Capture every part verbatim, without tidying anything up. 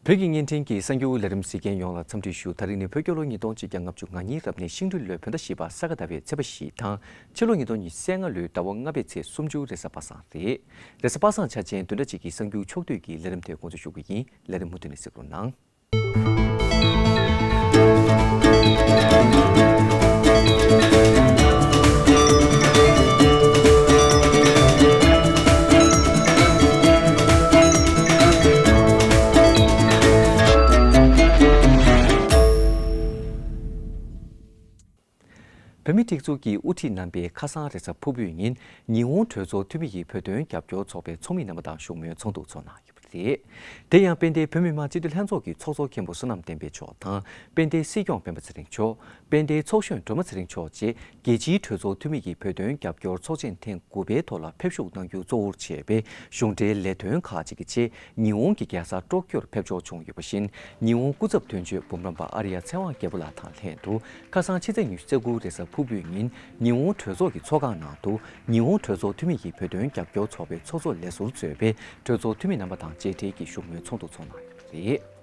བོད་ཀྱི་བརྙན་འཕྲིན་གྱི་གསར་འགྱུར་ལས་རིམ་གཟིགས་མཁན་ཡོངས་ལ་འཚམས་འདྲི་ཞུ། ད་རིང་ནི་བོད་རྒྱལ་ལོ་ཉིས་སྟོང་ཆིག་བརྒྱ་ལྔ་བཅུ་ང་གཉིས་རབ་གནས་ཤིང་སྦྲུལ་ལོའི་བོད་ཟླ་བཞི་པ་ས་ག་ཟླ་བའི་ཚེས་པ་བཞི་དང་། ཕྱི་ལོ་ཉིས་སྟོང་ཉི་ཤུ་རྩ་ལྔ་ལོའི་ཟླ་བ་ལྔ་པའི་ཚེས་སུམ་ཅུ་རེས་གཟའ་པ་སངས་རེད། རེས་གཟའ་པ་སངས་འཆར་ཅན་བདུན་ཕྲག་གཅིག་གི་གསར་འགྱུར་ཕྱོགས་བསྡུས་ཀྱི་ལས་རིམ་དེ་འགོ་འཛུགས་ཞུ་གི་ཡིན། ལས་རིམ་མུ་མཐུད་ནས་གཟིགས་རོགས་གནང་། བོད་མིའི་སྒྲིག་འཛུགས་ཀྱི་དབུ་ཁྲིད་རྣམ་པས་ཁ་སང་རེས་གཟའ་ཕུར་བུའི་ཉིན་ཉི་ཧོང་གྲོས་ཚོགས་འཐུས་མི་ཡི་བོད་དོན་རྒྱབ་སྐྱོར་ཚོགས་པའི་ཚོགས་མི་རྣམ་པ་དང་བཞུགས་མོལ་ཚོགས་འདུ་ཚོགས་གནང་ཡོད་པ་རེད། དེ་ཡང་དཔལ་ལྡན་བོད་མི་མང་སྤྱི་འཐུས་ལྷན་ཚོགས་ཀྱི་ཚོགས་གཙོ་མཁན་པོ་བསོད་ནམས་བསྟན་འཕེལ་མཆོག་དང་དཔལ་ལྡན་སྲིད་སྐྱོང་སྤེན་པ་ཚེ་རིང་མཆོག་དཔལ་ལྡན་ཚོགས་གཞོན་སྒྲོལ་མ་ཚེ་རིང་མཆོག་བཅས་རྒྱལ་སྤྱིའི་གྲོས་ཚོགས་འཐུས་མི་ཡི་བོད་དོན་རྒྱབ་སྐྱོར་ཚོགས་ཆེན་ཐེངས་དགུ་པའི་ཐོག་ལ་ཕེབས་ཞུགས་གནང་རྒྱུ་གཙོ་བོར་བྱས་པའི་གཞུང་འབྲེལ་ལས་དོན་ཁག་ཅིག་གི་ཆེད་ཉི་ཧོང་གི་རྒྱལ་ས་ཀྲོག་ཀྱོར་ཕེབས་འབྱོར་བྱུང་ཡོད་པ་བཞིན། ཉི་ཧོང་སྐུ་ཚབ་དོན་གཅོད་འབུམ་རམས་པ་ཨ་རི་ཡ་ཚེ་དབང་རྒྱལ་པོ་ལགས་དང་ལྷན་དུ་ཁ་སང་ཕྱི་ཚེས་ཉི་ཤུ་རྩ་དགུ་རེས་གཟའ་ཕུར་བུའི་ཉིན་ཉི་ཧོང་གྲོས་ཚོགས་ཀྱི་ཚོགས་ཁང་ནང་དུ་ཉི་ཧོང་གྲོས་ཚོགས་འཐུས་མི་ཡི་བོད་དོན་རྒྱབ་སྐྱོར་ཚོགས་པའི་ཚོགས་གཙོ་ལས་ཟུར་གཙོས་པའི་གྲོས་ཚོགས་འཐུས་མི་རྣམ་པ་དང་མཇལ་འཕྲད་ཀྱིས་བཞུགས་མོལ་ཚོགས་འདུ་ཚོགས་གནང་ཡོད་པ་རེད།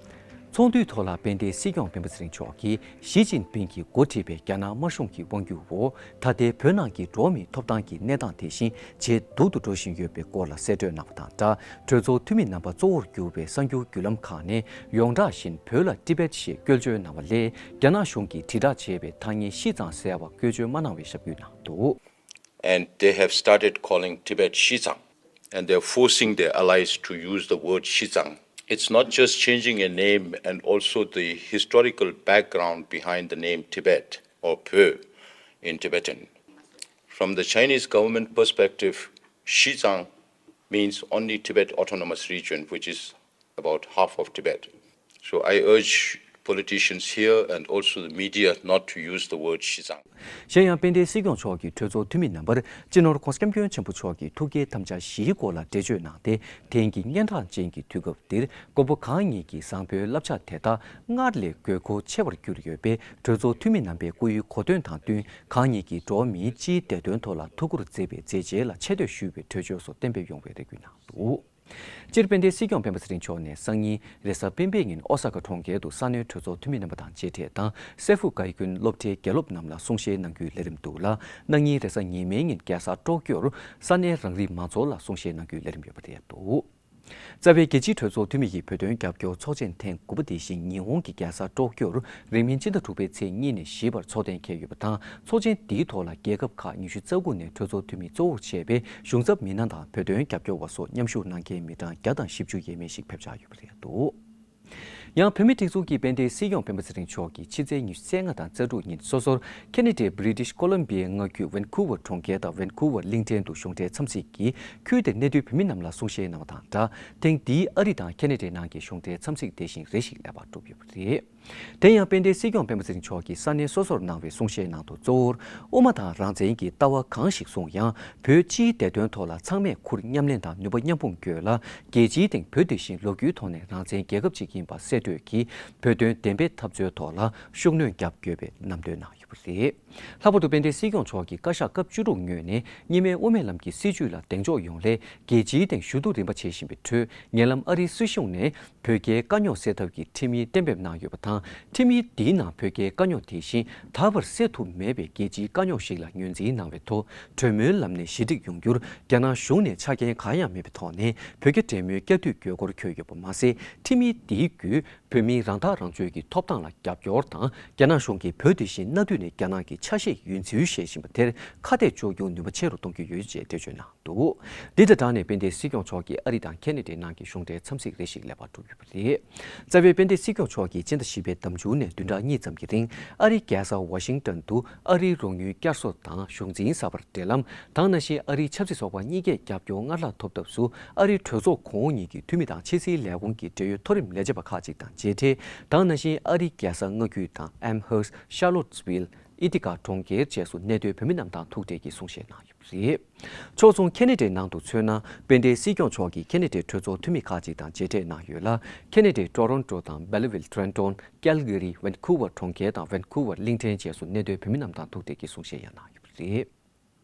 ཚོགས་འདུའི་ཐོག་ལ་དཔལ་ལྡན་སྲིད་སྐྱོང་སྤེན་པ་ཚེ་རིང་མཆོག་གིས་ཞི་ཅིན་ཕིང་གིས་འགོ་ཁྲིད་པའི་རྒྱ་ནག་དམར་གཞུང་གི་དབང་སྒྱུར་འོག་ད་ལྟའི་བོད་ནང་གི་འགྲོ་བ་མིའི་ཐོབ་ཐང་གི་གནས་སྟངས་དེ་བཞིན་ཇེ་སྡུག་ཏུ་འགྲོ་བཞིན་ཡོད་པའི་སྐོར་ལ་གསལ་བཀྲོལ་གནང་བ་དང་སྦྲགས། གྲོས་ཚོགས་འཐུས་མི་རྣམ་པ་གཙོ་བོར་གྱུར་པའི་གསར་འགྱུར་བརྒྱུད་ལམ་ཁག་ནས་ཡོངས་གྲགས་བཞིན་བོད་ལ་ཏི་བེད་ཞེས་བཀོལ་སྤྱོད་གནང་བ་ལས། རྒྱ་ནག་གཞུང་གིས་དྲིལ་བསྒྲགས་བྱས་པའི་ཐ་སྙད་ཤི་ཙང་ཟེར་བ་བཀོལ་སྤྱོད་མ་གནང་བའི་ཞབས་འདེགས་གནང་འདུག And they have started calling Tibet Shizang, and they're forcing their allies to use the word Shizang. It's not just changing a name and also the historical background behind the name Tibet or Pö in Tibetan. From the Chinese government perspective, Shizang means only Tibet Autonomous Region, which is about half of Tibet. So I urge politicians here and also the media not to use the word Shizang. གཞན་ཡང་དཔལ་ལྡན་སྲིད་སྐྱོང་མཆོག་གིས་གྲོས་ཚོགས་འཐུས་མི་རྣམ་པར་སྤྱི་ནོར་༧གོང་ས་༧སྐྱབས་མགོན་ཆེན་པོ་མཆོག་གི་ཐུགས་བསྐྱེད་དམ་བཅའ་བཞིའི་སྐོར་ལ་འགྲེལ་བརྗོད་གནང་སྟེ། དེང་གི་སྙན་གྲགས་ཅན་གྱི་དུས་སྐབས་འདིར་མགོན་པོ་གང་ཉིད་ཀྱི་བཟང་པོའི་བསླབ་བྱ་དེ་དག་སྔར་ལས་དགོས་མཁོ་ཆེ་བར་གྱུར་ཡོད་པས། གྲོས་ཚོགས་འཐུས་མི་རྣམ་པའི་སྐུའི་གོ་སྟོན་དང་བསྟུན། གང་ཉིད་ཀྱིས་འགྲོ་བ་མིའི་སྤྱིའི་བདེ་དོན་ཐོག་ལ་ཐུགས་ཁུར་མཛད་པའི་མཛད་རྗེས་ལ་ཆེ་བསྟོད་ཞུ་བའི་གྲོས་ཆོད་སོགས་གཏན་འབེབས་ཡོང་བའི་རེ་སྐུལ་གནང་འདུག་སྤྱིར་དཔལ་ལྡན་སྲིད་སྐྱོང་སྤེན་པ་ཚེ་རིང་མཆོག་ནས་སང་ཉིན་རེས་གཟའ་སྤེན་པའི་ཉིན་ཨོ་ས་ཀ་གྲོང་ཁྱེར་དུ་ས་གནས་གྲོས་ཚོགས་འཐུས་མི་རྣམ་པ་དང་མཇལ་འཕྲད་དང་། སེ་ཧྥུ་སྐྱེ་དགོན་སློབ་གྲྭའི་དགེ་སློབ་རྣམས་ལ་གསུང་བཤད་གནང་རྒྱུའི་ལས་རིམ་འདུག་ལ། གནངས་ཉིན་རེས་གཟའ་ཉི་མའི་ཉིན་རྒྱལ་ས་ཀྲོག་ཀྱོར་ས་གནས་རང་རིགས་མང་ཚོགས་ལ་གསུང་བཤད་གནང་རྒྱུའི་ལས་རིམ་ཡོད་པ་རེད་འདུག་རྩ་བའི་རྒྱལ་སྤྱིའི་གྲོས་ཚོགས་འཐུས་མི་ཡི་བོད་དོན་རྒྱབ་སྐྱོར་ཚོགས་ཆེན་ཐེངས་དགུ་པ་དེ་བཞིན་ཉི་ཧོང་གི་རྒྱལ་ས་ཀྲོག་ཀྱོར་རིང་མིན་སྤྱི་ཟླ་དྲུག་པའི་ཚེས་གཉིས་ནས་བཞི་བར་འཚོགས་གཏན་འཁེལ་ཡོད་པ་དང་། ཚོགས་ཆེན་འདིའི་ཐོག་ལ་རྒྱལ་ཁབ་ཁག་ཉི་ཤུ་རྩ་དགུ་ནས་གྲོས་ཚོགས་འཐུས་མི་གཙོ་བོར་བྱས་པའི་གཞུང་ཚབ་མི་སྣ་དང་བོད་དོན་རྒྱབ་སྐྱོར་བ་སོགས་མཉམ་ཞུགས་གནང་མཁན་མི་གྲངས་བརྒྱ་དང་བཞི་བཅུ་ཡས་མས་ཤིག་ཕེབས་འཆར་ཡོད་པ་རེད་འདུག་ཡང་བོད་མིའི་སྒྲིག་འཛུགས་ཀྱི་དཔལ་ལྡན་སྲིད་སྐྱོང་སྤེན་པ་ཚེ་རིང་མཆོག་གིས་ཕྱི་ཚེས་ཉི་ཤུ་རྩ་ལྔ་དང་རྩ་དྲུག་ཉིན་སོ་སོར་ཁེ་ན་ཌའི་British Columbia་མངའ་ཁུལ་Vancouver་གྲོང་ཁྱེར་དང་Vancouver་གླིང་ཕྲན་དུ་གཞུང་འབྲེལ་འཚམས་གཟིགས་ཀྱིས་ཁུལ་དེར་གནས་སྡོད་བོད་མི་རྣམས་ལ་གསུང་བཤད་གནང་བ་དང་སྦྲགས། ཐེངས་འདིའི་ཨ་རི་དང་ཁེ་ན་ཌའི་ནང་གི་གཞུང་འབྲེལ་འཚམས་གཟིགས་དེ་བཞིན་རེ་ཞིག་ལེགས་པར་གྲུབ་ཡོད་པ་རེད། དེ་ཡང་དཔལ་ལྡན་སྲིད་སྐྱོང་སྤེན་པ་ཚེ་རིང་མཆོག་གིས་ས་གནས་སོ་སོར་གནང་བའི་གསུང་བཤད་ནང་དུ་གཙོ་བོར་དབུ་མ་དང་རང་བཙན་གྱི་ལྟ་བ་གང་ཞིག་བཟུང་ཡང་། བོད་སྤྱིའི་བདེ་དོན་ཐོག་ལ་ཚང་མས་ཁུར་མཉམ་ལེན་དང་ནུས་པ་མཉམ་སྤུངས་དགོས་ལ། རྒྱལ་སྤྱིའི་སྟེང་བོད་དེ་བཞིན་ལོ་རྒྱུས་ཐོག་ནས་རང་བཙན་རྒྱལ་ཁབ་ཅིག་ཡིན་པ་གསལ་སྟོན་གྱིས་བོད་དོན་བདེན་པའི་འཐབ་རྩོད་ཐོག་ལ་ཤུགས་སྣོན་རྒྱག་དགོས་པའི་ལམ་སྟོན་གནང་ཡོད་པ་རེད། ལྷག་པར་དུ་དཔལ་ལྡན་སྲིད་སྐྱོང་མཆོག་གིས་བཀའ་ཤག་སྐབས་བཅུ་དྲུག་ངོས་ནས་གཉིས་སྨན་དབུ་མའི་ལམ་གྱི་སྲིད་བྱུས་ལ་གདེང་འཇོག་ཡོང་སླད། རྒྱལ་སྤྱིའི་སྟེང་ཞུ་གཏུག་རིམ་པ་བྱེད་བཞིན་པའི་ཁྲོད། ཉེ་ལམ་ཨ་རིའི་སྲིད་གཞུང་ནས་བོད་རྒྱའི་དཀའ་རྙོག་སེལ་ཐབས་ཀྱི་ཁྲིམས་ཡིག་གཏན་འབེབས་གནང་ཡོད་པ་དང་། ཁྲིམས་ཡིག་འདིའི་ནང་བོད་རྒྱའི་དཀའ་རྙོག་དེ་བཞིན་ད་བར་སེལ་ཐུབ་མེད་པའི་རྒྱལ་སྤྱིའི་དཀའ་རྙོག་ཞིག་ལ་ངོས་འཛིན་གནང་བའི་ཐོག་གྲོས་མོལ་ལམ་ནས་ཞི་འགྲིག་ཡོང་རྒྱུར་རྒྱ་ནག་གཞུང་ནས་ཆ་རྐྱེན་གང་ཡང་མེད་པའི་ཐོག་ནས་བོད་རྒྱ་འབྲེལ་མོལ་བསྐྱར་མཐུད་དགོས་སྐོར་འཁོད་ཡོད་པ་མ་ཟད། ཁྲིམས་ཡིག་འདིའི་བརྒྱུད་བོད་མིའི་རང་ཐག་རང་གཅོད་ཀྱི་ཐོབ་ཐང་ལ་རྒྱབ་སྐྱོར་དང་། རྒྱ་ནག་གཞུང་གིས་བོད་དེ་བཞིན་གནའ་དུས་ནས་རྒྱ་ནག་གི་ཆ་ཤས་ཡིན་ཚུལ་བཤད་བཞིན་པ་དེར་ཁ་གཏད་གཅོག་རྒྱུར་ནུས་པ་ཆེ་རུ་གཏོང་རྒྱུ་ཡོད་ཅེས་འགྲེལ་བརྗོད་གནང་འདུག་འདི་དང་སྦྲགས་ནས་དཔལ་ལྡན་སྲིད་སྐྱོང་མཆོག་གིས་ཨ་རི་དང་ཁེ་ན་ཌའི་ནང་གི་གཞུང་འབྲེལ་འཚམས་གཟིགས་རེ་ཞིག་ལེགས་པར་གྲུབ་ཡོད་པ་རེད། རྩ་བའི་དཔལ་ལྡན་སྲིད་སྐྱོང་མཆོག་གིས་སྤྱི་ཟླ་བཞི་པའི་ཟླ་མཇུག་ནས་བདུན་ཕྲག་གཉིས་ཙམ་གྱི་རིང་ཨ་རིའི་རྒྱལ་ས་ཝ་ཤིང་ཏོན་དུ་ཨ་རིའི་རོགས་དངུལ་བསྐྱར་གསོ་དང་གཞུང་འཛིན་གསར་པར་འབྲེལ་ལམ་དང་། ནང་བཞིན་ཨ་རིའི་ཆབ་སྲིད་ཚོགས་པ་གཉིས་ཀས་རྒྱབ་སྐྱོར་སྔར་ལྷག་ཐོབ་ཐབས་སུ་ཨ་རིའི་གྲོས་ཚོགས་གོང་འོག་གཉིས་ཀྱི་འཐུས་མི་དང་ཕྱི་སྲིད་ལས་ཁུངས་ཀྱི་འབྲེལ་ཡོད་མཐོ་རིམ་ལས་བྱེད་པ་ཁག་ཅིག་དང་མཇལ་འཕྲད་དང་། ནང་བཞིན་ཨ་རིའི་རྒྱལ་ས་མངའ་ཁུལ་དང་Amherst། Charlottesville། Ithaca་གྲོང་ཁྱེར་བཅས་སུ་གནས་སྡོད་བོད་མི་རྣམས་དང་ཐུག་འཕྲད་ཀྱིས་གསུང་བཤད་གནང་ཡོད་པ་རེད། ཕྱོགས་མཚུངས་ཁེ་ན་ཌའི་ནང་དུ་མཚོན་ན། དཔལ་ལྡན་སྲིད་སྐྱོང་མཆོག་གིས་ཁེ་ན་ཌའི་གྲོས་ཚོགས་འཐུས་མི་ཁག་ཅིག་དང་མཇལ་འཕྲད་གནང་ཡོད་ལ། ཁེ་ན་ཌའི་Toronto་དང་Belleville། Trenton། Calgary། Vancouver་གྲོང་ཁྱེར་དང་Vancouver་གླིང་ཕྲན་བཅས་སུ་གནས་སྡོད་བོད་མི་རྣམས་དང་ཐུག་འཕྲད་ཀྱིས་གསུང་བཤད་ཡང་གནང་ཡོད་པ་རེད།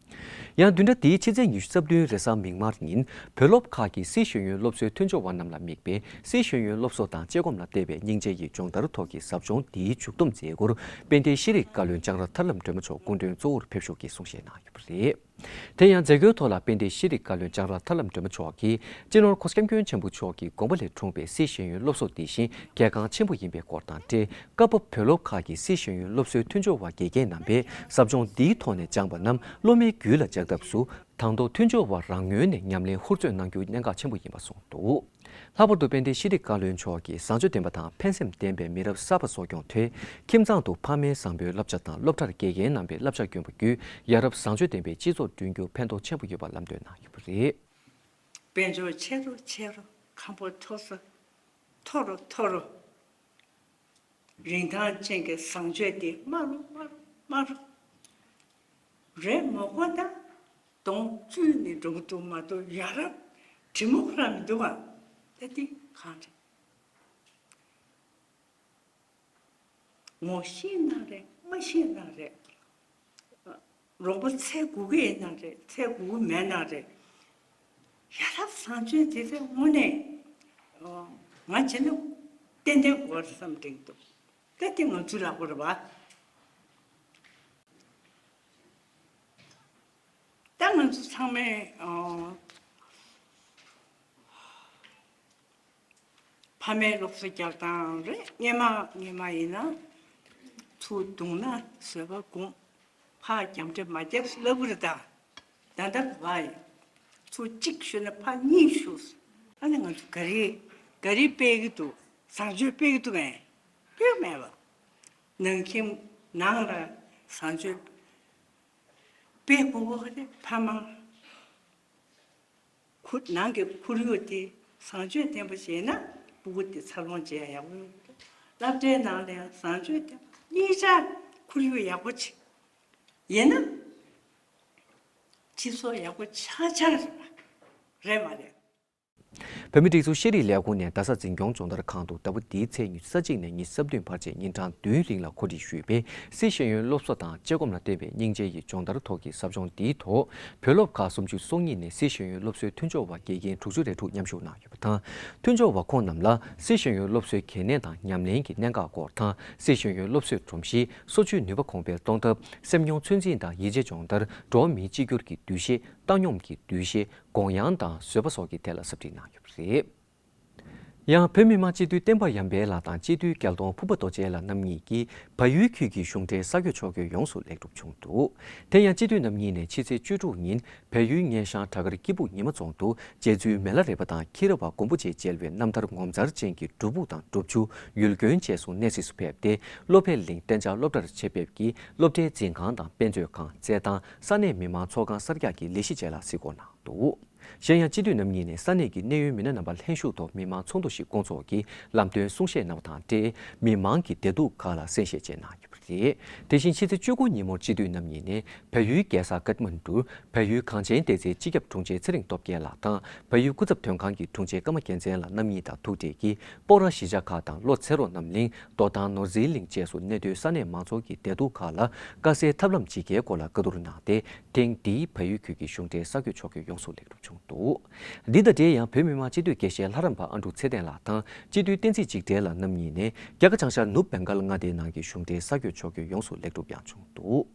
ཡང་བདུན་ཕྲག་འདིའི་ཕྱི་ཚེས་ཉི་ཤུ་རྩ་བདུན་རེས་གཟའ་མིག་དམར་ཉིན་བོད་སློབ་ཁག་གི་སཱི་ཤེས་ཡོན་སློབ་གསོའི་མཐུན་སྦྱོར་བ་རྣམས་ལ་དམིགས་པའི་སཱི་ཤེས་ཡོན་སློབ་གསོ་དང་སྐྱེ་སྒོམ་ལ་བརྟེན་པའི་སྙིང་རྗེ་ཡི་སྦྱོང་བརྡར་ཐོག་གི་ཟབ་སྦྱོང་འདིའི་མཇུག་བསྡོམས་མཛད་སྒོར་དཔལ་ལྡན་ཤེས་རིག་བཀའ་བློན་ལྕང་ར་ཐར་ལམ་སྒྲོལ་མ་མཆོག་སྐུ་མགྲོན་གཙོ་བོར་ཕེབས་ཞུགས་ཀྱིས་གསུང་བཤད་གནང་ཡོད་པ་རེད། དེ་ཡང་མཛད་སྒོའི་ཐོག་ལ་དཔལ་ལྡན་ཤེས་རིག་བཀའ་བློན་ལྕང་ར་ཐར་ལམ་སྒྲོལ་མ་མཆོག་གིས་སྤྱི་ནོར་༸གོང་ས་༸སྐྱབས་མགོན་ཆེན་པོ་མཆོག་གི་དགོངས་པ་ལས་འཁྲུངས་པའི་སཱི་ཤེས་ཡོན་སློབ་གསོ་འདི་བཞིན་གལ་འགངས་ཆེན་པོ་ཡིན་པའི་སྐོར་དང་འབྲེལ། སྐབས་བབ་བོད་སློབ་ཁག་གི་སཱི་ཤེས་ཡོན་སློབ་གསོའི་མཐུན་སྦྱོར་བ་དགེ་རྒན་རྣམ་པས་ཟབ་སྦྱོང་འདིའི་ཐོག་ནས་སྦྱངས་པ་རྣམས་སློབ་མའི་རྒྱུད་ལ་འཇགས་ཐབས་སུ། དང་ཐོག་མཐུན་སྦྱོར་བ་རང་ངོས་ནས་ཉམས་ལེན་ཧུར་བརྩོན་གནང་རྒྱུ་གནད་འགག་ཆེན་པོ་ཡིན་པ་གསུངས་འདུག། ལྷག་པར་དུ་དཔལ་ལྡན་ཤེས་རིག་བཀའ་བློན་མཆོག་གིས་བཟང་སྤྱོད་ལྡན་པ་དང་ཕན་སེམས་ལྡན་པའི་མི་རབས་གསར་པ་གསོ་སྐྱོང་ཐད། ཁྱིམ་ཚང་དུ་ཕ་མའི་བཟང་པོའི་བསླབ་བྱ་དང་སློབ་གྲྭར་དགེ་རྒན་རྣམ་པའི་བསླབ་བྱ་བསྐྱོན་པ་བརྒྱུད་ཡ་རབས་བཟང་སྤྱོད་ལྡན་པའི་སྤྱི་ཚོགས་བསྐྲུན་རྒྱུར་ཕན་ཐོགས་ཆེན་པོ་ཡོད་པ་ལམ་སྟོན་གནང་ཡོད་པ་རེད། དཔལ་འབྱོར་ཆེ་རུ་ཆེ་རུ། ཁམ་བུ་མཐོ་ས་མཐོ་རུ་མཐོ་རུ། རིན་ཐང་ཅན་གྱི་བཟང་སྤྱོད་དེ་དམའ་རུ་དམའ་རུ་དམའ་རུ། རེད་མོ་གོ་ད་གདོང་བཅུད་ནས་འགྲོ་གི་འདུག་མ་གཏོགས་ཡ་རབས་དྲི་མ་ཁོ་རང་མི་འདུག་ག་ད་དེ་གང་རེད། ངོ་ཤེས་ན་རེད་མ་ཤེས་ན་རེད། རོགས་པ་ཚད་དགོས་ཀྱི་ཡིན་ན་རེད་ཚད་དགོས་ཀྱི་མེད་ན་རེད། ཡ་རབས་བཟང་སྤྱོད་དེ་ཚོ་དངོས་གནས་ང་བྱས་ན་ཏན་ཏན་དགོས་པ་རེད་བསམ་དྲན་གྱི་འདུག་ད་དེ་ང་ཚོའི་ལག་པ་རེད་པ། ད་ང་ཚོ་ཚང་མས་ཨ། ཕ་མའི་སློབ་གསོ་རྒྱག་སྟངས་རེད། སྔོན་མ་སྔོན་མ་ཡིན་ན་ཚུར་བརྡུངས་ན་བཟོད་པ་སྒོམ། ཕར་རྒྱབ་འདྲེ་མ་རྒྱབ་ལབ་གི་རེད་ད། ད་ལྟ་བ་ཡིན། ཚུར་གཅིག་གཞུས་ན་ཕར་གཉིས་གཞུས། ཨ་ནི་ང་ཚོ་ག་རེ་ག་རེ་སྤེལ་གི་འདུག་བཟང་སྤྱོད་སྤེལ་གི་འདུག་གས། སྤེལ་མེད་པ། ནང་ཁྱིམ་ནང་ལ་བཟང་སྤྱོད་སྤེལ་དགོས་པ་རེད་ཕ་མ། ཁུ་ནང་གི་ཁོར་ཡུག་དེ་བཟང་སྤྱོད་ལྡན་པ་བྱས་ན་སྤུ་གུ་དེ་འཚར་ལོངས་བྱེད་ཡག་ཡག་པོ་ཡོང་གི་འདུག་སློབ་གྲྭའི་ནང་ལ་ཡང་བཟང་སྤྱོད་ལྡན་པ་གཉིས་ཆ་ཁོར་ཡུག་ཡག་པོ་བྱེད་ཡིན་ན་སྤྱི་ཚོགས་ཡག་པོ་ཆགས་ཆགས་རེད་པ། རེད་མ་རེད། བོད་མིའི་སྒྲིག་འཛུགས་ཤེས་རིག་ལས་ཁུངས་ནས་རྡ་ས་འཛིན་སྐྱོང་སྦྱོང་བརྡར་ཁང་དུ་ཟླ་བ་འདིའི་ཚེས་ཉི་ཤུ་རྩ་གཅིག་ནས་ཉི་ཤུ་རྩ་བདུན་བར་བཅས་ཉིན་གྲངས་བདུན་རིང་ལ་གོ་སྒྲིག་ཞུས་པའི་སཱི་ཤེས་ཡོན་སློབ་གསོ་དང་སྐྱེ་སྒོམ་ལ་བརྟེན་པའི་སྙིང་རྗེ་ཡི་སྦྱོང་བརྡར་ཐོག་གི་ཟབ་སྦྱོང་འདིའི་ཐོག་བོད་སློབ་ཁག་སུམ་ཅུ་སོ་གཉིས་ནས་སཱི་ཤེས་ཡོན་སློབ་གསོའི་མཐུན་སྦྱོར་བ་དགེ་རྒན་དྲུག་ཅུ་རེ་དྲུག་མཉམ་ཞུགས་གནང་ཡོད་པ་དང་། མཐུན་སྦྱོར་བ་ཁོང་རྣམས་ལ་སཱི་ཤེས་ཡོན་སློབ་གསོའི་གལ་གནད་དང་ཉམས་ལེན་གྱི་གནད་འགག་སྐོར་དང་སཱི་ཤེས་ཡོན་སློབ་གསོའི་སྒྲོམ་གཞི་སོ་བཅུའི་ནུས་པ་གོང་འཕེལ་གཏོང་ཐབས་སེམས་མྱོང་ཚོད་འཛིན་དང་ཡིད་ཆེས་སྦྱོང་བརྡར་འགྲོ་བ་མིའི་གཅིག་གྱུར་གྱི་འདུ་ཤེས་བཏང་སྙོམས་ཀྱི་འདུ་ཤེས། དགོངས་ཡངས་དང་བཟོད་པ་སོགས་ཀྱི་ཐད་ལ་ཟབ་ཁྲིད་གནང་ཡོད་པ་རེད། ཡང་བོད་མི་མང་སྤྱི་འཐུས་བསྟན་པ་ཡར་འཕེལ་ལགས་དང་སྤྱི་འཐུས་རྒྱལ་གདོང་ཕུར་པ་རྡོ་རྗེ་ལགས་རྣམ་གཉིས་ཀྱིས་བལ་ཡུལ་ཁུལ་གྱི་གཞུང་འབྲེལ་གསར་འགོད་ཕྱོགས་སྐྱོད་ཡོངས་སུ་ལེགས་གྲུབ་བྱུང་འདུག་དེ་ཡང་སྤྱི་འཐུས་རྣམ་གཉིས་ནས་ཕྱི་ཚེས་བཅུ་དྲུག་ཉིན་བལ་ཡུལ་སྙན་ཤང་བྲག་དཀར་སྐྱིད་སྦུག་ཉི་མ་རྫོང་དུ་རྗེ་བཙུན་མི་ལ་རས་པ་དང་ཁྱི་ར་བ་མགོན་པོ་བཅས་མཇལ་བའི་རྣམ་ཐར་ངོ་མཚར་ཅན་གྱི་སྒྲུབ་ཕུག་དང་སྒྲུབ་ཆུ་ཡུལ་དགོན་བཅས་སུ་གནས་གཟིགས་སུ་ཕེབས་ཏེ། བློ་འཕེལ་གླིང་གཏན་འཇགས་སློབ་གྲྭར་ཆེད་ཕེབས་ཀྱིས་སློབ་གྲྭའི་འཛིན་ཁང་དང་དཔེ་མཛོད་ཁང་རྩེད་ཐང་ས་གནས་མི་མང་ཚོགས་ཁང་གསར་རྒྱག་གི་ལས་གཞི་བཅས་ལ་གཟིགས་སྐོར་གནང་འདུག་གཞན་ཡང་སྤྱི་འཐུས་རྣམ་གཉིས་ནས་ས་གནས་ཀྱི་གནད་ཡོད་མི་སྣ་རྣམ་པ་ལྷན་ཞུགས་ཐོག་མི་མང་ཚོགས་འདུ་ཞིག་བསྐོང་ཚོགས་ཀྱིས་ལམ་སྟོན་གསུང་བཤད་གནང་བ་དང་འབྲེལ། མི་མང་གི་བདེ་སྡུག་ཁག་ལ་གསན་བཤད་བཅས་གནང་ཡོད་པ་རེད། དེ་བཞིན་ཕྱི་ཚེས་བཅུ་དགུ་ཉིན་མོར་སྤྱི་འཐུས་རྣམ་གཉིས་ནས་བལ་ཡུལ་རྒྱལ་ས་ཀཏ་མན་ཌུར་བལ་ཡུལ་གངས་ཅན་བདེ་རྩའི་སྤྱི་ཁྱབ་དྲུང་ཆེ་ཚེ་རིང་སྟོབས་རྒྱལ་ལགས་དང་བལ་ཡུལ་སྐུ་ཚབ་དོན་ཁང་གི་དྲུང་ཆེ་ཀརྨ་རྒྱལ་མཚན་ལགས་རྣམ་གཉིས་དང་ཐུག་འཕྲད་ཀྱིས་སྤོག་ར་གཞིས་ཆགས་ཁག་དང་ལྷོ་ཚེ་རོགས་རྣམ་གླིང་རྡོ་ཐང་ནོར་འཛིན་གླིང་བཅས་སུ་གནས་སྡོད་ས་གནས་མང་ཚོགས་ཀྱི་བདེ་སྡུག་ཁག་ལ་དཀའ་སེལ་ཐབས་ལམ་ཇི་དགེའི་སྐོར་ལ་བཀའ་བསྡུར་གནང་སྟེ། ཐེངས་འདིའི་བལ་ཡུལ་ཁུལ་གྱི་གཞུང་འབྲེལ་གསར་འགོད་ཕྱོགས་སྐྱོད་ཡོངས་སུ་ལེགས་གྲུབ་བྱུང་འདུག་འདི་དང་འབྲེལ་ཡང་བོད་མི་མང་སྤྱི་འཐུས་དགེ་བཤེས་ལྷ་རམས་པ་ཨ་འབྲུག་ཚེ་བརྟན་ལགས་དང་སྤྱི་འཐུས་བསྟན་འཛིན་འཇིགས་བྲལ་ལགས་རྣམ་གཉིས་ནས་རྒྱ་གར་བྱང་ཤར་ནུབ་བེང་གལ་མངའ་སྡེའི་ནང་གི་གཞུང་འབྲེལ་གསར་འགོད་ཕྱོགས་སྐྱོད་ཡོངས་སུ་ལེགས་གྲུབ་ཡང་བྱུང་འདུག་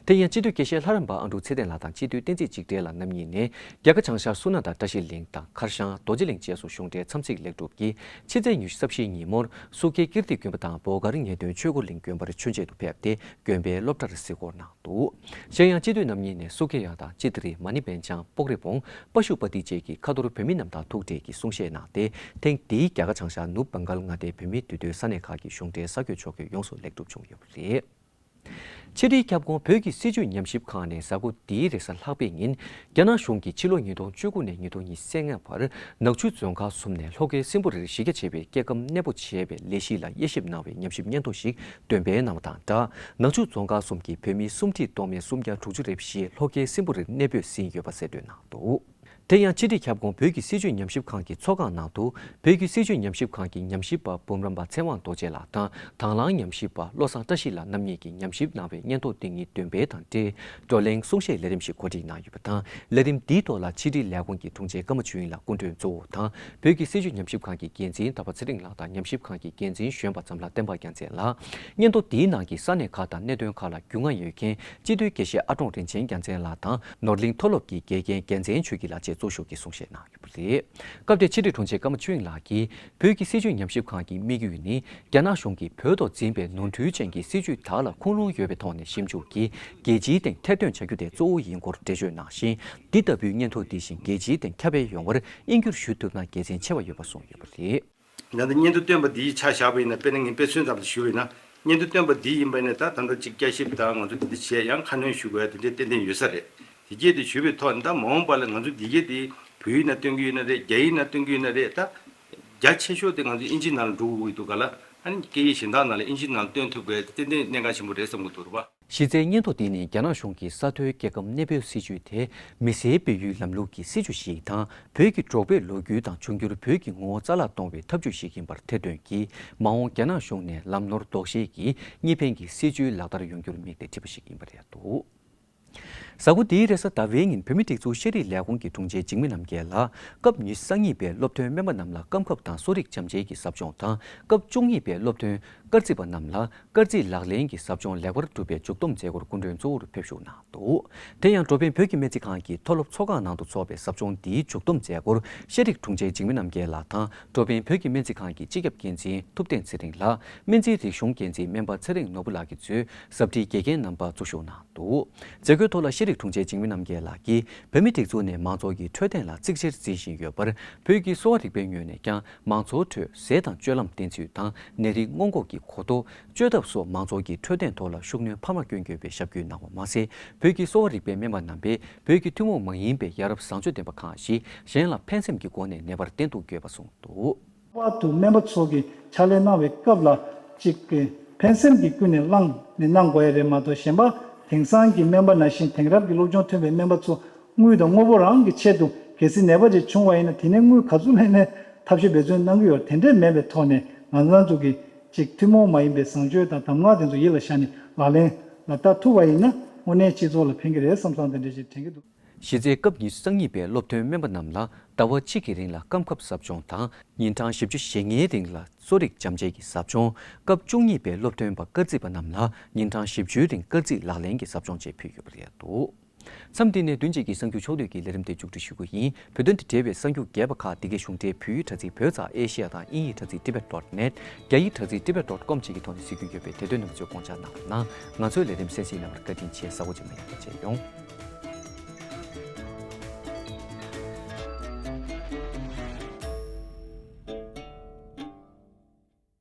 དེ་ཡང་སྤྱི་འཐུས་དགེ་བཤེས་ལྷ་རམས་པ་ཨ་འབྲུག་ཚེ་བརྟན་ལགས་དང་སྤྱི་འཐུས་བསྟན་འཛིན་འཇིགས་བྲལ་ལགས་རྣམ་གཉིས་ནས་རྒྱ་གར་བྱང་ཤར་སུ་ནན་ད་བཀྲ་ཤིས་གླིང་དང་མཁར་ཤང་རྡོ་རྗེ་གླིང་བཅས་སུ་གཞུང་འབྲེལ་འཚམས་གཟིགས་ལེགས་གྲུབ་ཀྱིས་ཕྱི་ཚེས་ཉི་ཤུ་རྩ་བཞིའི་ཉིན་མོར་སུ་ཁེ་ཀིརྟི་དགོན་པ་དང་བོ་གར་ངེས་དོན་ཆོས་འཁོར་གླིང་དགོན་པར་མཆོད་མཇལ་དུ་ཕེབས་ཏེ་དགོན་པའི་སློབ་གྲྭར་གཟིགས་སྐོར་གནང་འདུག་གཞན་ཡང་སྤྱི་འཐུས་རྣམ་གཉིས་ནས་སུ་ཁེ་ཡ་དང་ཅི་ཏི་རི་མ་ཎི་བན་ཆང་སྤོག་རི་བོང་པ་ཤུ་པ་ཏི་བཅས་ཀྱི་ཁ་ཐོར་བོད་མི་རྣམས་དང་ཐུག་འཕྲད་ཀྱིས་གསུང་བཤད་གནང་སྟེ། ཐེངས་འདིའི་རྒྱ་གར་བྱང་ཤར་ནུབ་བང་གལ་མངའ་སྡེའི་བོད་མིའི་འདུས་སྡོད་ས་གནས་ཁག་གི་གཞུང་འབྲེལ་གསར་འགོད་ཕྱོགས་སྐྱོད་ཡོངས་སུ་ལེགས་གྲུབ་བྱུང་ཡོད་པ་རེད། ཕྱི་དྲིལ་ཁྱབ་ཁོངས་བོད་ཀྱི་སྲིད་བྱུས་ཉམས་ཞིབ་ཁང་ནས་གཟའ་འཁོར་འདིའི་རེས་གཟའ་ལྷག་པའི་ཉིན། རྒྱ་ནག་གཞུང་གིས་ཕྱི་ལོ་ཉིས་སྟོང་བཅུ་དགུ་ནས་ཉིས་སྟོང་ཉི་ཤུ་རྩ་ལྔ་བར་ནག་ཆུ་རྫོང་ཁག་གསུམ་ནས་ལྷོ་ཁའི་སྲིན་པོ་རིར་གཞི་རྒྱ་ཆེ་བའི་སྐྱེ་ཁམས་གནས་སྤོ་བྱས་པའི་ལས་གཞི་ལ་དབྱེ་ཞིབ་གནང་བའི་ཉམས་ཞིབ་སྙན་ཐོ་ཞིག་འདོན་སྤེལ་གནང་བ་དང་སྦྲགས། ནག་ཆུ་རྫོང་ཁག་གསུམ་གྱི་བོད་མི་སུམ་ཁྲི་སྟོང་མེད་སུམ་བརྒྱ་དྲུག་ཅུ་རེ་བཞི་ལྷོ་ཁའི་སྲིན་པོ་རིར་གནས་སྤོས་ཟིན་ཡོད་པ་གསལ་སྟོན་གནང་འདུག་དེ་ཡང་ཕྱི་དྲིལ་ཁྱབ་ཁོངས་བོད་ཀྱི་སྲིད་བྱུས་ཉམས་ཞིབ་ཁང་གི་ཚོགས་ཁང་ནང་དུ། བོད་ཀྱི་སྲིད་བྱུས་ཉམས་ཞིབ་ཁང་གི་ཉམས་ཞིབ་པ་འབུམ་རམས་པ་ཚེ་དབང་རྡོ་རྗེ་ལགས་དང་དང་བླངས་ཉམས་ཞིབ་པ་བློ་བཟང་བཀྲ་ཤིས་ལགས་རྣམ་གཉིས་ཀྱིས་ཉམས་ཞིབ་གནང་བའི་སྙན་ཐོ་འདི་ཉིད་འདོན་སྤེལ་དང་འབྲེལ། བགྲོ་གླེང་གསུང་བཤད་ལས་རིམ་ཞིག་གོ་སྒྲིག་གནང་ཡོད་པ་དང་། ལས་རིམ་འདིའི་ཐོག་ལ་ཕྱི་དྲིལ་ལས་ཁུངས་ཀྱི་དྲུང་ཆེ་ཀརྨ་ཆོས་དབྱིངས་ལགས་སྐུ་མགྲོན་གཙོ་བོ་དང་། བོད་ཀྱི་སྲིད་བྱུས་ཉམས་ཞིབ་ཁང་གི་འགན་འཛིན་ཟླ་བ་ཚེ་རིང་ལགས་དང་། ཉམས་ཞིབ་ཁང་གི་འགན་འཛིན་གཞོན་པ་འཛམ་ལྷ་བསྟན་པ་རྒྱལ་མཚན་ལགས། སྙན་ཐོ་འདིའི་ནང་གི་ས་གནས་ཁག་དང་གནད་དོན་ཁག་ལ་རྒྱུས་མངའ་ཡོད་མཁན་སྤྱི་འཐུས་དགེ་བཤེས་ཨ་ཀྲོང་རིན་ཆེན་རྒྱལ་མཚན་ལགས་དང་། ནོར་གླིང་མཐོ་སློབ་ཀྱི་དགེ་རྒན་རྒྱལ་མཚན་ཆོས་སྐྱིད་ལགས་བཅས་གཙོ་བཞུགས་ཀྱིས་གསུང་བཤད་གནང་ཡོད་པ་རེད། སྐབས་དེར་ཕྱི་དྲིལ་དྲུང་ཆེ་ཀརྨ་ཆོས་དབྱིངས་ལགས་ཀྱིས། བོད་ཀྱི་སྲིད་བྱུས་ཉམས་ཞིབ་ཁང་གི་དམིགས་ཡུལ་ནི། རྒྱ་ནག་གཞུང་གིས་བོད་ཐོག་འཛིན་པའི་ནོར་འཁྲུལ་ཅན་གྱི་སྲིད་བྱུས་དག་ལ་ཁུངས་ལུང་ཡོད་པའི་ཐོག་ནས་ཞིབ་འཇུག་གིས་རྒྱལ་སྤྱིའི་སྟེང་ཐེར་འདོན་བྱ་རྒྱུ་དེ་གཙོ་བོ་ཡིན་སྐོར་འགྲེལ་བརྗོད་གནང་ཞིང་། འདི་ལྟ་བུའི་སྙན་ཐོ་འདི་བཞིན་རྒྱལ་སྤྱིའི་སྟེང་ཁྱབ་སྤེལ་ཡོང་བར་དབྱིན་སྒྱུར་ཞུ་ཐུབ་ན་དགེ་མཚན་ཆེ་བ་ཡོད་པ་གསུངས་ཡོད་པ་རེད། ད་ལྟ་སྙན་ཐོ་བཏོན་པ་འདིའི་ཆ་བཞག་པ་ཡིན་ན། དཔེར་ན་ངས་དཔེ་མཚོན་ཙམ་ཞིག་ཞུ་བ་ཡིན་ན། སྙན་ཐོ་བཏོན་པ་འདི་ཡིན་པ་ཡིན་ན། ད་ད་ལྟ་ཅིག་བསྐྱར་ཞིབ་དང་ང་ཚོ་འདི་འདྲ་བྱས་ཡང་ཁ་སྣོན་ཞུ་དགོས་ཡ་དེ་འདྲའི་ཏན་ཏན་ཡོད་ས་རེད། དེ་རྗེས་དེ་ཞུས་པའི་ཐོག་ནས། ད་མ་འོངས་པ་ལ་ང་ཚོ་འདི་གའི་དེ་བོད་ཡིག་ནང་བཏོན་གྱི་ཡོད་ན་རེད། རྒྱ་ཡིག་ནང་བཏོན་གྱི་ཡོད་ན་རེད། ད་རྒྱ་ཆེ་ཤོས་དེ་ང་ཚོ་དབྱིན་ཇིའི་ནང་ལ་འགྲོ་དགོས་ཀྱི་འདུག་ག་ལ། ཨ་ནི་སྐད་ཡིག་གཞན་དག་ནང་ལ་དབྱིན་ཇིའི་ནང་ལ་བཏོན་ཐུབ་དགོས་དེ་ཏན་ཏན་གནད་འགག་ཆེན་པོ་རེད་བསམ་གྱི་འདུག་རེད་པ། གཞི་རྩའི་སྙན་ཐོ་འདི་ནི་རྒྱ་ནག་གཞུང་གི་ས་མཐོའི་སྐྱེ་ཁམས་གནས་སྤོའི་སྲིད་ཇུས་དེ་མི་སེར་སྤེལ་ཡུལ་ལམ་ལུགས་ཀྱི་སྲིད་ཇུས་ཤིག་དང་། བོད་ཀྱི་འབྲོག་པའི་ལོ་རྒྱུས་དང་འབྱུང་འགྱུར་བོད་ཀྱི་ངོ་བོ་རྩ་བརླག་གཏོང་བའི་ཐབས་ཇུས་ཤིག་ཡིན་པར་ཐེར་འདོན་གྱིས། མ་འོངས་རྒྱ་ནག་གཞུང་ནས་ལམ་ནོར་ལྡོག་ཤེས་ཀྱིས་གཉིས་ཕན་གྱི་སྲིད་ཇུས་ལག་བསྟར་ཡོང་རྒྱུར་དམིགས་ཏེ་བྲིས་པ་ཞིག་ཡིན་པ་རེད་འདུག། གཟའ་འཁོར་འདིའི་རེས་གཟའ་ཟླ་བའི་ཉིན་བོད་མིའི་སྒྲིག་འཛུགས་ཤེས་རིག་ལས་ཁུངས་ཀྱི་དྲུང་ཆེ་འཇིགས་མེད་རྣམ་རྒྱལ་ལགས་སྐབས་ཉི་ཤུ་རྩ་གཉིས་པའི་སློབ་ཐོན་སྨན་པ་རྣམས་ལ་སྐམ་ཁབ་དང་གསོ་རིག་བྱམས་བརྩེའི་གི་ཟབ་སྦྱོང་དང་། སྐབས་བཅུ་གཉིས་པའི་སློབ་ཐོན་སྐར་རྩིས་པ་རྣམས་ལ་སྐར་རྩིས་ལག་ལེན་གྱི་ཟབ་སྦྱོང་ལེགས་པར་གྲུབ་པའི་མཇུག་བསྡོམས་མཛད་སྒོར་སྐུ་མགྲོན་གཙོ་བོར་ཕེབས་ཞུགས་གནང་འདུག། དེ་ཡང་འགྲོ་ཕན་བོད་ཀྱི་སྨན་རྩིས་ཁང་གི་མཐོ་སློབ་ཚོགས་ཁང་ནང་དུ་འཚོགས་པའི་ཟབ་སྦྱོང་འདིའི་མཇུག་བསྡོམས་མཛད་སྒོར་ཤེས་རིག་དྲུང་ཆེ་འཇིགས་མེད་རྣམ་རྒྱལ་ལགས་དང་། འགྲོ་ཕན་བོད་ཀྱི་སྨན་རྩིས་ཁང་གི་སྤྱི་ཁྱབ་འགན་འཛིན་ཐུབ་བསྟན་ཚེ་རིང་ལགས། སྨན་རྩིས་རིག་གཞུང་འགན་འཛིན་སྨན་པ་ཚེ་རིང་ནོར་བུ་ལགས་ཀྱིས་གཙོས་ཟབ་ཁྲིད་དགེ་རྒན་རྣམ་པ་གཙོ་བཞུགས་གནང་འདུག། མཛད་སྒོའི་ཐོག་ལ་ཤེས་རིག་དྲུང་ཆེ་འཇིགས་མེད་རྣམ་རྒྱལ་ལགས་ཀྱིས། བོད་མིའི་སྒྲིག་འཛུགས་ནས་མང་ཚོགས་ཀྱི་འཕྲོད་བསྟེན་ལ་གཙིགས་ཆེར་འཛིན་བཞིན་ཡོད་པར། བོད་ཀྱི་གསོ་བ་རིག་པའི་ངོས་ནས་ཀྱང་མང་ཚོགས་ཁྲོད་ཟས་དང་སྤྱོད་ལམ་བསྟེན་ཚུལ་དང་། ནད་རིགས་སྔོན་འགོག་གི་གོ་རྟོགས། བཅོས་ཐབས་སོགས་མང་ཚོགས་ཀྱི་འཕྲོད་བསྟེན་ཐོག་ལ་ཤུགས་སྣོན་འཕར་མ་བསྐྱོན་དགོས་པའི་ཞབས་སྐུལ་གནང་བ་མ་ཟད། བོད་ཀྱི་གསོ་བ་རིག་པའི་སྨན་པ་རྣམ་པས་བོད་ཀྱི་ཐུན་མོང་མ་ཡིན་པའི་ཡ་རབས་བཟང་སྤྱོད་ལྡན་པ་གང་ཞིག་གཞན་ལ་ཕན་སེམས་ཀྱི་སྒོ་ནས་ནད་པར་བསྟེན་ཐུབ་དགོས་པ་གསུངས་འདུག། ལྷག་པར་དུ་སྨན་པ་ཚོ་གིས་ཕྱག་ལས་གནང་བའི་སྐབས་ལ་གཅིག་གི་ཕན་སེམས་ཀྱིས་ཀུན་ནས་བསླངས་ནས་གནང་དགོས་ཡ་རེད་མ་གཏོགས། གཞན་པ་དེང་སང་གི་སྨན་པ་ནང་བཞིན་དེང་རབས་ཀྱི་སློབ་སྦྱོང་ཐོན་པའི་སྨན་པ་ཚོ་དངུལ་དང་དངོས་པོ་རང་གི་ཆེད་དུ། གལ་སྲིད་ནད་པ་ཅིག་བྱུང་བ་ཡིན་ན་དེ་ནས་དངུལ་ག་ཚོད་ལེན་ནས་ཐབས་ཤེས་འབད་བརྩོན་གནང་གི་ཡོད། དེ་འདྲས་མེད་པའི་ཐོག་ནས་ང་རང་ཚོ་གིས་གཅིག་ཐུན་མོང་མ་ཡིན་པའི་བཟང་སྤྱོད་དང་གདམས་ངག་དེ་ཚོ་ཡིད་ལ་བཞག་ནས་ལག་ལེན་ལ་བསྟར་ཐུབ་པ་ཡིན་ན་དངོས་གནས་སྤྱི་ཚོགས་ལ་ཕན་གྱི་རེད་བསམ་བསམ་དེ་འདྲས་ཅིག་དྲན་གྱི་འདུག། གཞི་རྩའི་སྐབས་ཉི་ཤུ་རྩ་གཉིས་པའི་སློབ་ཐོན་སྨན་པ་རྣམས་ལ་ཟླ་བ་གཅིག་གི་རིང་ལ་སྐམ་ཁབ་ཟབ་སྦྱོང་དང་། ཉིན་གྲངས་བཞི་བཅུ་ཞེ་ལྔའི་རིང་ལ་གསོ་རིག་བྱམས་བརྩེའི་གི་ཟབ་སྦྱོང་། སྐབས་བཅུ་གཉིས་པའི་སློབ་ཐོན་པ་སྐར་རྩིས་པ་རྣམས་ལ་ཉིན་གྲངས་བཞི་བཅུའི་རིང་སྐར་རྩིས་ལག་ལེན་གྱི་ཟབ་སྦྱོང་བཅས་ཕུལ་ཡོད་པ་རེད་འདུག། མཚམས་འདི་ནས་བདུན་གཅིག་གི་གསར་འགྱུར་ཕྱོགས་བསྡུས་ཀྱི་ལས་རིམ་དེ་མཇུག་སྒྲིལ་ཞུ་རྒྱུ་ཡིན། བོད་དོན་དང་འབྲེལ་བའི་གསར་འགྱུར་རྒྱས་པ་ཁག་འདི་གའི་གཞུང་འབྲེལ་བོད་ཡིག་དྲ་ཚིགས་བོད་ཙ་ཨེ་ཤེ་ཡ་དང་དབྱིན་ཡིག་དྲ་ཚིགས་tibet dot net། རྒྱ་ཡིག་དྲ་ཚིགས་tibet dot com་བཅས་ཀྱི་ཐོག་ནས་གཟིགས་སྐྱོང་ཡོད་པས་དེ་དོན་རྣམས་ཚོས་དགོངས་འཇགས་གནང་རོགས་གནང་། ང་ཚོའི་ལས་རིམ་གསན་གཟིགས་གནང་བར་བཀའ་དྲིན་ཆེ། གཟའ་འཁོར་རྗེས་མ་ཡང་བསྐྱར་མཇལ་ཡོང་།